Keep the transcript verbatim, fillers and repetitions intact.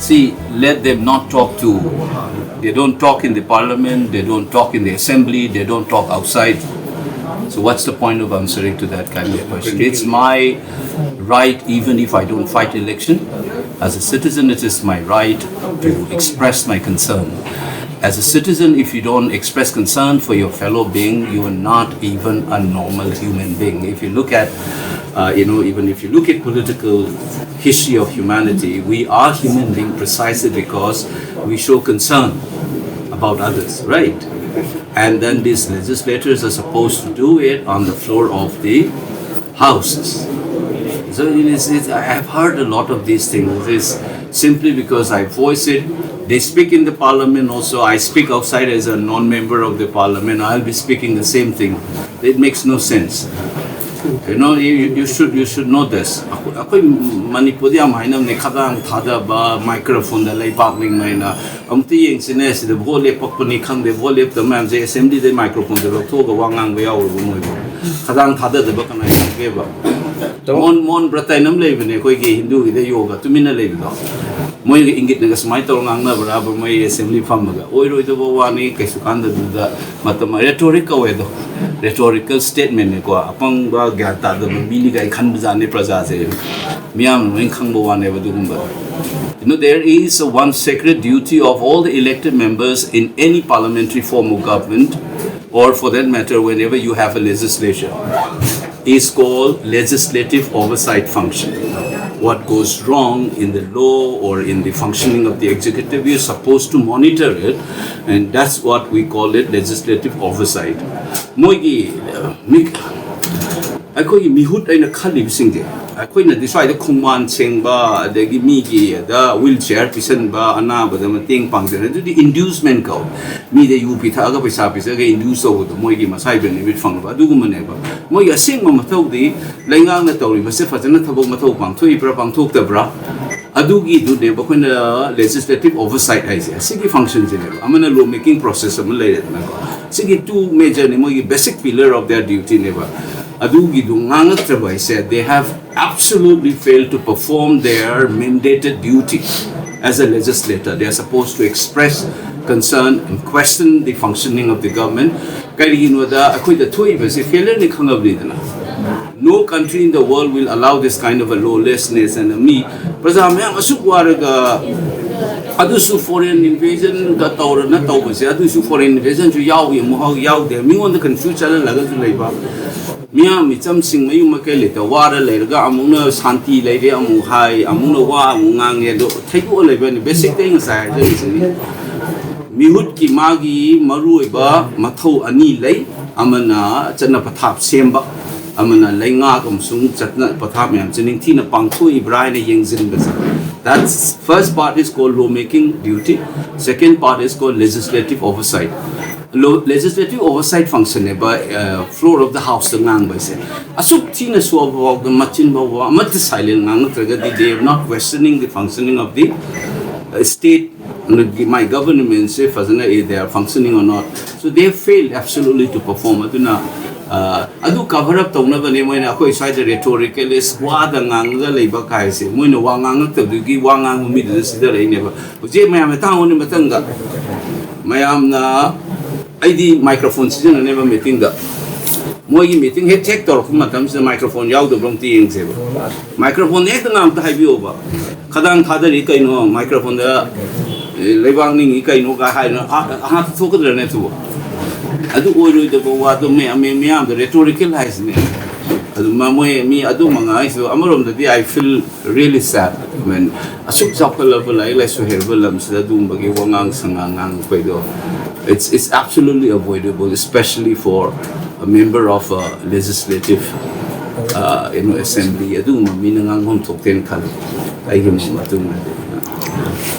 See, let them not talk to. They don't talk in the parliament, they don't talk in the assembly, they don't talk outside. So, what's the point of answering to that kind of question? It's my right, even if I don't fight election. As a citizen, it is my right to express my concern. As a citizen, if you don't express concern for your fellow being, you are not even a normal human being. If you look at, uh, you know, even if you look at political history of humanity, we are human beings precisely because we show concern about others, right? And then these legislators are supposed to do it on the floor of the houses. So it is, it, I have heard a lot of these things. It is simply because I voice it. They speak in the parliament also. I speak outside as a non-member of the parliament. I'll be speaking the same thing. It makes no sense. You know, you, you should you should know this. ꯑꯩꯈꯣꯏ ꯃꯅꯤꯄꯨꯔꯗ ꯌꯥꯝ ꯍꯥꯏꯅꯕꯅꯦ, ꯈꯗꯥꯡ ꯊꯥꯗꯕ, ꯃꯥꯏꯀ꯭ꯔꯣꯐꯣꯟꯗ ꯂꯩꯕꯥꯛ ꯅꯤꯡꯅ ꯑꯃꯨꯛꯇ ꯌꯦꯡꯁꯤꯅꯦ꯫ ꯁꯤꯗ vote ꯂꯦꯞꯄꯛꯄꯅꯤ ꯈꯪꯗꯦ, vote ꯂꯦꯞꯇꯕ ꯃꯌꯥꯝꯁꯦ ꯑꯦꯁꯦꯝꯕ꯭ꯂꯤꯗ ꯃꯥꯏꯀ꯭ꯔꯣꯐꯣꯟꯗ ꯂꯧꯊꯣꯛꯑꯒ ꯋꯥ ꯉꯥꯡꯕ ꯌꯥꯎꯔꯕ ꯃꯣꯏꯕꯨ? ꯈꯗꯥꯡ ꯊꯥꯗꯗꯕ ꯀꯅꯥ ꯌꯥꯎꯒꯦꯕ? ꯃꯣꯟ ꯃꯣꯟ ꯕ꯭ꯔꯇꯥꯏꯟ ꯑꯃ ꯂꯩꯕꯅꯦ ꯑꯩꯈꯣꯏꯒꯤ ꯍꯤꯟꯗꯨꯒꯤꯗ ꯌꯣꯒ ꯇꯨꯃꯤꯟꯅ ꯂꯩꯕꯗꯣ꯫ ꯃꯣꯏꯒ ꯏꯪꯒꯤꯠꯅꯒ ꯁꯨꯃꯥꯏꯅ ꯇꯧꯔ ꯉꯥꯡꯅꯕ꯭ꯔꯥꯕ ꯃꯣꯏ ꯑꯦꯁꯦꯝꯕ꯭ꯂꯤ ꯐꯝꯃꯒ? ꯑꯣꯏꯔꯣꯏꯗꯕ ꯋꯥꯅꯤ, ꯀꯩꯁꯨ ꯀꯥꯟꯗꯕꯗꯨꯗ ꯃꯇꯝ꯫ ꯔꯦꯇꯣꯔꯤꯛ ꯀꯧꯋꯦ ꯑꯗꯣ, ꯔꯦꯇꯣꯔꯤꯀꯦꯜ ꯁ꯭ꯇꯦꯠꯃꯦꯟꯅꯦꯀꯣ꯫ ꯑꯄꯪꯕ ꯒ꯭ꯌꯥꯟ ꯇꯥꯗꯕ ꯃꯤꯅꯤ ꯀꯥꯏꯅ ꯈꯟꯕꯖꯥꯠꯅꯤ ꯄ꯭ꯔꯖꯥꯁꯦ꯫ ꯃꯤꯌꯥꯝꯅ ꯂꯣꯏ ꯈꯪꯕ ꯋꯥꯅꯦꯕ ꯑꯗꯨꯒꯨꯝꯕ꯫ You know, there is a one sacred duty of all the elected members in any parliamentary form of government, or for that matter, whenever you have a legislature, is called legislative oversight function. What goes wrong in the law or in the functioning of the executive, you're supposed to monitor it, and that's what we call it legislative oversight. ꯃꯣꯏꯒꯤ ꯑ, ꯃꯤ ꯑꯩꯈꯣꯏꯒꯤ ꯃꯤꯍꯨꯠ ꯑꯩꯅ ꯈꯜꯂꯤꯕꯁꯤꯡꯁꯦ, ꯑꯩꯈꯣꯏꯅꯗꯤ ꯁ꯭ꯋꯥꯏꯗ ꯈꯣꯡꯕꯥꯟ ꯁꯦꯡꯕ, ꯑꯗꯒꯤ ꯃꯤꯒꯤ ꯑꯗ ꯋꯤꯜ ꯆꯤꯌꯔ ꯄꯤꯁꯟꯕ, ꯑꯅꯥꯕꯗ ꯃꯇꯦꯡ ꯄꯥꯡꯖꯅ, ꯑꯗꯨꯗꯤ ꯏꯟꯗ꯭ꯌꯨꯁꯃꯦꯟ ꯀꯧ꯫ ꯃꯤꯗ ꯌꯨ ꯄꯤꯊꯛꯑꯒ ꯄꯩꯁꯥ ꯄꯤꯖꯔꯒ ꯏꯟꯗ꯭ꯌꯨꯁ ꯇꯧꯕꯗꯣ, ꯃꯣꯏꯒꯤ ꯃꯁꯥꯒꯤ ꯕꯦꯅꯤꯐꯤꯠ ꯐꯪꯅꯕ ꯑꯗꯨꯒꯨꯝꯕꯅꯦꯕ꯫ ꯃꯣꯏꯒꯤ ꯑꯁꯦꯡꯕ ꯃꯊꯧꯗꯤ ꯂꯩꯉꯥꯛꯅ ꯇꯧꯔꯤꯕꯁꯦ ꯐꯖꯅ ꯊꯕꯛ ꯃꯊꯧ ꯄꯥꯡꯊꯣꯛꯏꯕ꯭ꯔꯥ ꯄꯥꯡꯊꯣꯛꯇꯕ꯭ꯔꯥ, ꯑꯗꯨꯒꯤꯗꯨꯅꯦꯕ ꯑꯩꯈꯣꯏꯅ ꯂꯦꯖꯤꯁꯂꯦꯇꯤꯚ ꯑꯣꯚꯔꯁꯥꯏꯠ ꯍꯥꯏꯁꯦ꯫ ꯑꯁꯤꯒꯤ ꯐꯪꯁꯟꯁꯤꯅꯦꯕ꯫ ꯑꯃꯅ ꯂꯣ ꯃꯦꯀꯤꯡ ꯄ꯭ꯔꯣꯁꯦꯁ ꯑꯃ ꯂꯩꯔꯦꯗꯅꯀꯣ꯫ ꯁꯤꯒꯤ ꯇꯨ ꯃꯦꯖꯔꯅꯤ, ꯃꯣꯏꯒꯤ basic pillar of their duty ꯅꯦꯕ꯫ ꯑꯗꯨꯒꯤꯗꯨ ꯉꯥꯡꯉꯛꯇ꯭ꯔꯕ ꯍꯥꯏꯁꯦ, they have absolutely failed to perform their mandated duty. As a legislator, they are supposed to express concern and question the functioning of the government. ꯀꯔꯤꯒꯤꯅꯣꯗ ꯑꯩꯈꯣꯏꯗ ꯊꯣꯛꯏꯕꯁꯤ failure ꯅꯤ ꯈꯪꯉꯕꯅꯤꯗꯅ. No country in the world will allow this kind of a lawlessness and a ꯃꯤ ꯄ꯭ꯔꯖꯥ ꯃꯌꯥꯝ ꯑꯁꯨꯛ ꯋꯥꯔꯒ ꯑꯗꯨꯁꯨ foreign invasion ꯒ ꯇꯧꯔꯅ ꯇꯧꯕꯁꯦ, ꯑꯗꯨꯁꯨ foreign invasion ꯁꯨ ꯌꯥꯎꯏ ꯑꯃꯨꯛ ꯌꯥꯎꯗꯦ, ꯃꯤꯉꯣꯟꯗ confuse ꯆꯠꯍꯜꯂꯒꯁꯨ ꯂꯩꯕ, ꯃꯤꯌꯥꯝ ꯃꯤꯆꯝꯁꯤꯡ ꯃꯌꯨꯝ ꯃꯀꯩ ꯂꯩꯇ ꯋꯥꯔ ꯂꯩꯔꯒ ꯑꯃꯨꯛꯅ ꯁꯥꯟꯇꯤ ꯂꯩꯔꯦ ꯑꯃꯨꯛ ꯍꯥꯏ, ꯑꯃꯨꯛꯅ ꯋꯥ ꯑꯃꯨꯛ ꯉꯥꯡꯉꯦ, ꯑꯗꯣ ꯊꯩꯗꯣꯛꯑ ꯂꯩꯕꯅꯤ꯫ Basic ꯇ ꯑꯩ ꯉꯁꯥꯏ ꯍꯥꯏꯖꯔꯤꯁꯤꯅꯤ, ꯃꯤꯍꯨꯠꯀꯤ ꯃꯥꯒꯤ ꯃꯔꯨꯑꯣꯏꯕ ꯃꯊꯧ ꯑꯅꯤ ꯂꯩ, ꯑꯃꯅ ꯆꯠꯅ ꯄꯊꯥꯞ ꯁꯦꯝꯕ, ꯑꯃꯅ ꯂꯩꯉꯥꯛ ꯑꯃꯁꯨꯡ ꯆꯠꯅ ꯄꯊꯥꯞ ꯃꯌꯥꯝꯁꯦ ꯅꯤꯡꯊꯤꯅ ꯄꯥꯡꯊꯣꯛꯏꯕ꯭ꯔꯥ ꯍꯥꯏꯅ ꯌꯦꯡꯁꯤꯟꯕꯁꯦ꯫ That's first part is called law making duty, second part is called legislative oversight. Legislative oversight function ꯅꯦꯕ floor of the house ꯇ ꯉꯥꯡꯕꯁꯦ꯫ ꯑꯁꯨꯛ ꯊꯤꯅ ꯁꯣꯛꯑꯕ ꯐꯥꯎꯗ ꯃꯆꯤꯟ ꯐꯥꯎꯕ ꯑꯃꯠꯇ silent ꯉꯥꯡꯉꯛꯇ꯭ꯔꯒꯗꯤ, they are not questioning the functioning of the state, my government ꯁꯦ ꯐꯖꯅ, they are functioning or not. So they failed absolutely to perform. ꯑꯗꯨꯅ ꯑꯗꯨ cover up ꯇꯧꯅꯕꯅꯦ ꯃꯣꯏꯅ ꯑꯩꯈꯣꯏ ꯁ꯭ꯋꯥꯏꯗ rhetoricalist ꯋꯥꯗ ꯉꯥꯡꯉꯒ ꯂꯩꯕ ꯀꯥꯏꯁꯦ꯫ ꯃꯣꯏꯅ ꯋꯥ ꯉꯥꯡꯉꯛꯇꯕꯗꯨꯒꯤ ꯋꯥ ꯉꯥꯡꯕ ꯃꯤꯗꯨꯗ ꯁꯤꯗꯔꯛꯏꯅꯦꯕ꯫ ꯍꯧꯖꯤꯛ ꯃꯌꯥꯝꯅ ꯇꯥꯡꯕꯅꯤ ꯃꯊꯪꯗ ꯃꯌꯥꯝꯅ ꯑꯩꯗꯤ microphone ꯁꯤꯖꯤꯟꯅꯅꯦꯕ meeting ꯗ꯫ ꯃꯣꯏꯒꯤ meeting ꯍꯦꯛ check ꯇꯧꯔꯛꯄ ꯃꯇꯝꯁꯤꯗ microphone ꯌꯥꯎꯗꯕ꯭ꯔꯥ ꯑꯝꯇ ꯌꯦꯡꯁꯦꯕ꯫ Microphone ꯍꯦꯛꯇ ꯉꯥꯛꯇ ꯍꯥꯏꯕꯤꯌꯣꯕ꯫ "ꯈꯗꯥꯡ ꯊꯥꯗꯔꯤ ꯀꯩꯅꯣ, microphone ꯗ ꯂꯩꯕꯥꯛ ꯅꯤꯡꯉꯤ ꯀꯩꯅꯣꯒ" ꯍꯥꯏꯅ ꯑꯍꯥ ꯊꯣꯛꯀꯗ꯭ꯔꯅꯦ ꯑꯗꯨꯕꯨ? ꯑꯗꯨ ꯑꯣꯏꯔꯣꯏꯗꯕ ꯋꯥꯗꯣ ꯃꯌꯥꯝ ꯃꯌꯥꯝꯗ rhetorical ꯍꯥꯏꯁꯤꯅꯦ꯫ ꯑꯗꯨ ꯃꯣꯏ ꯃꯤ ꯑꯗꯨ ꯃꯉꯥꯏꯁꯨ ꯑꯃꯔꯣꯝꯗꯗꯤ I feel really sad. I mean, ꯑꯁꯨꯛ ꯆꯥꯎꯈꯠꯂꯕ ꯂꯥꯏꯔꯤꯛ ꯂꯥꯏꯁꯨ ꯍꯩꯔꯕ ꯂꯝꯁꯤꯗ ꯑꯗꯨꯒꯨꯝꯕꯒꯤ ꯋꯥꯉꯥꯡ ꯁꯉꯥꯡ ꯉꯥꯡꯕ ꯑꯩꯈꯣꯏꯗꯣ, it's, it's absolutely avoidable, especially for a member of a legislative, uh, you know, assembly. ꯑꯗꯨꯒꯨꯝꯕ ꯃꯤꯅ ꯉꯥꯡꯐꯝ ꯊꯣꯛꯇꯦꯅ ꯈꯜꯂꯤ ꯑꯩꯒꯤ ꯃꯇꯨꯡꯗꯗꯤ꯫